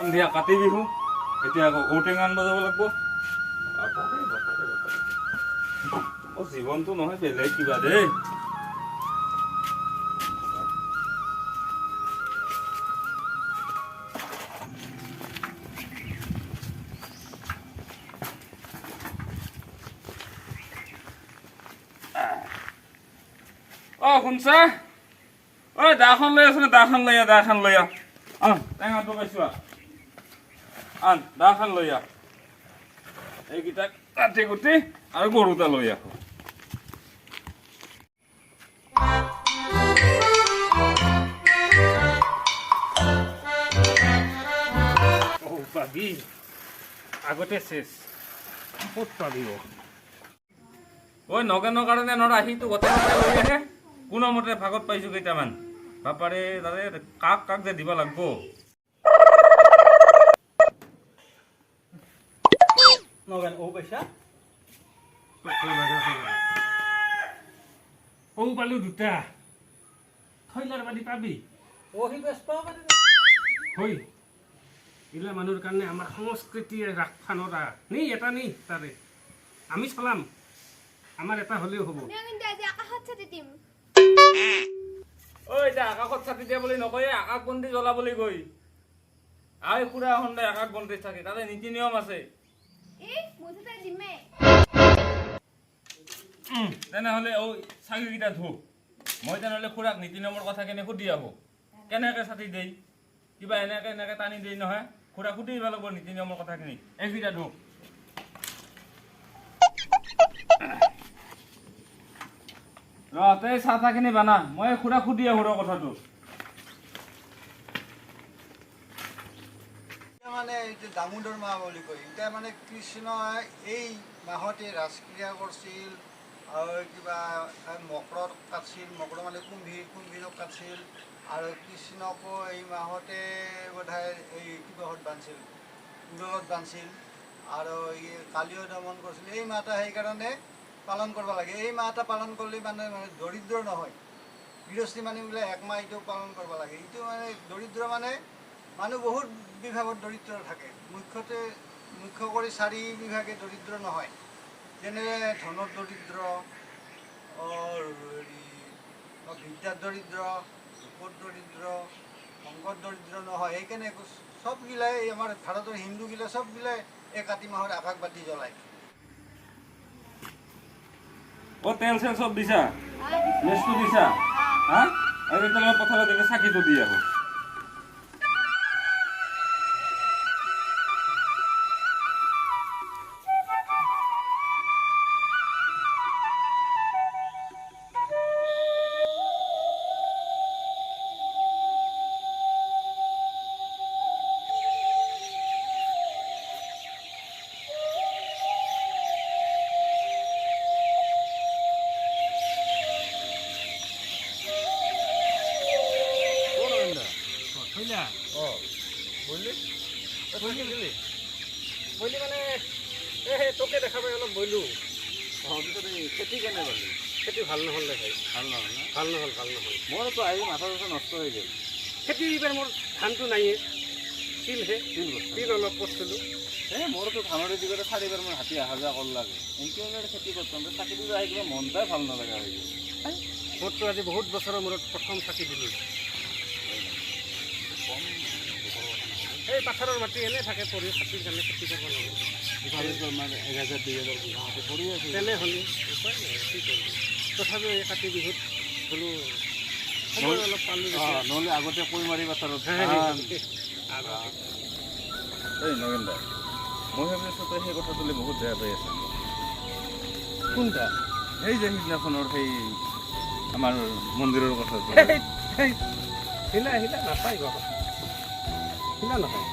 সন্ধিয়া কাতি বিহু, এতিয়া আকৌ ঔটেঙা আনিব যাব লাগিব। বাপাৰে বাপাৰে বাপাৰে, অ জীৱনটো নহয় বেলেগ কিবা দেই। অ শুনছা, ঐ দাখন লৈ আছ নে? দাখন লৈ আহ, দাখন লৈ আহ। আহ টেঙাটো পাইছো, আহ আন দাখন লৈ আহ। এইকেইটা কাটি কুটি আৰু গৰু এটা লৈ আহো। অ পাবি, আগতে চেচ ক'ত পাবি অ? ঐ নগেনৰ কাৰণে নৰা, সিটো গোটেই সোপাই লৈ আহে। কোনোমতে ভাগত পাইছো কেইটামান। বাপাৰে, তাৰে কাক কাক যে দিব লাগব। নগেন, ঔ পইচা। ঔ পালো দুটা, থৈলাৰ বাদি পাবি। অ সি বেচপাও পাৰে। হৈ এইগিলা মানুহৰ কাৰণে আমাৰ সংস্কৃতিয়ে ৰাখবা নৰা। নি এটা নি, তাৰে আমি চলাম, আমাৰ এটা হ'লেও হ'ব। আমিও কিন্তু আজি আকাশত ছাতি দিম। ঐ এতিয়া আকাশত চাকি দিয়া বুলি নকয়, আকাশ বন্তি জ্বলা বুলি কয়। আই খুৰা সন্ধাই আকাশ বন্তি থাকে, তাতে নীতি নিয়ম আছে। এই মুঠতে দিমে। তেনেহ'লে ঐ চাকিকেইটা ধু, মই তেনেহ'লে খুৰাক নীতি নিয়মৰ কথাখিনি সুধি আহোঁ। কেনেকৈ চাকি দেই, কিবা এনেকৈ এনেকৈ টানি দেই নহয়, খুৰাক সুধি আহিব লাগিব নীতি নিয়মৰ কথাখিনি। এইকেইটা ধু ৰ, তই চাহ তাহখিনি বানা, মই খুৰাক সুধি আহোঁ ৰ কথাটো। এতিয়া মানে এইটো দামোদৰ মাহ বুলি কয়। এতিয়া মানে কৃষ্ণই এই মাহতে ৰাসক্ৰিয়া কৰিছিল আৰু কিবা মকৰত কাটছিল, মকৰ মানে কুম্ভীৰ, কুম্ভীৰক কাটছিল। আৰু কৃষ্ণকো এই মাহতে বোধহয় এই কিবাহত বান্ধছিল, উৰলত বান্ধছিল আৰু এই কালিও দমন কৰিছিল। এই মাহটা সেইকাৰণে পালন কৰিব লাগে। এই মাহটা পালন কৰিলে মানে মানে দৰিদ্ৰ নহয়। গৃহস্থী মানুহবিলাক এক মাহ এইটো পালন কৰিব লাগে। এইটো মানে দৰিদ্ৰ মানে মানুহ বহুত বিভাগত দৰিদ্ৰ থাকে। মুখ্য কৰি চাৰি বিভাগে দৰিদ্ৰ নহয়, যেনে ধনৰ দৰিদ্ৰ, হেৰি বিদ্যাৰ দৰিদ্ৰ, ৰূপৰ দৰিদ্ৰ, অংগৰ দৰিদ্ৰ নহয়। সেইকাৰণে চবগিলাই আমাৰ ভাৰতৰ হিন্দুগিলা চবগিলাই এই কাতি মাহত আকাশ বাতি জ্বলায়। অ তেল চেল চব দিছা, মেচটো দিছা, হা? আৰু তেতিয়াহ'লে পথাৰত এতিয়া চাকিটো দি আহোঁ। থৈলা। বুজিলি? বইলি মানে এই তোকে দেখা পাই অলপ বইলো। অ পিছত এই খেতি কেনে পালি? খেতি ভাল নহ'ল দে ভাই। ভাল নহয় না? ভাল নহ'ল, ভাল নহ'ল। মোৰতো আহি মাথা চাথা নষ্ট হৈ গ'ল। খেতি এইবাৰ মোৰ ধানটো নাইয়ে, তিলহে। তিল বস্তা। তিল অলপ কৰিছিলোঁ। এই মোৰতো ধানৰ দিগতে চাৰিবাৰ মান হাতী অহা যোৱা কৰলাগে। এনেকৈ হ'লে খেতি কৰতাম, চাকি দিব আহি কিবা মনটাই ভাল নলগা হৈ গ'ল। মোৰতো আজি বহুত বছৰৰ মূৰত প্ৰথম চাকি দিলোঁ। কম দুখৰ কথা নহয়। এই পাথাৰৰ মাটি এনেই থাকে পৰি, চাকিৰ কাৰণে খেতি কৰিব নোৱাৰোঁ। ইফালে তোমাৰ 1000 2000 বিঘা মাটি পৰি আছে। তেনেহ'লে উপায় নাই, কি কৰিবি। তথাপিও এই কাতি বিহুত বোলো সময় অলপ পালোঁ যেতিয়া। নহ'লে আগতে কৈমাৰী পথাৰত ধান। এই নগেন দা, মই ভাবিছোঁ তই সেই কথাটোলৈ বহুত বেয়া পাই আছা। কোনটা? সেই যে সিদিনাখনৰ সেই আমাৰ মন্দিৰৰ কথাটো। হিলা হিলা নাপায় বাবা, হিলা নাপায়।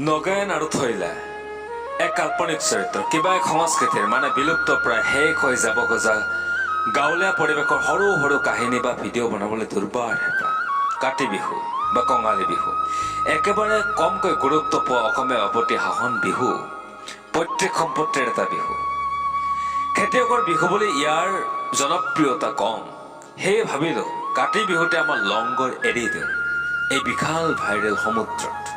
নগেন আৰু থৈলা এক কাল্পনিক চৰিত্ৰ, কিবা এক সংস্কৃতিৰ মানে বিলুপ্ত প্ৰায় শেষ হৈ যাব খোজা গাঁৱলীয়া পৰিৱেশৰ সৰু সৰু কাহিনী বা ভিডিঅ' বনাবলৈ দুৰ্বাৰ হেঁপাহ। কাতি বিহু বা কঙালী বিহু একেবাৰে কমকৈ গুৰুত্ব পোৱা অসমীয়া বাপতি সাহোন বিহু, পৈতৃক সম্পত্তিৰ এটা বিহু। খেতিয়কৰ বিহু বুলি ইয়াৰ জনপ্ৰিয়তা কম, সেয়ে ভাবিলোঁ কাতি বিহুতে আমাৰ লংগৰ এৰি দিওঁ এই বিশাল ভাইৰেল সমুদ্ৰত।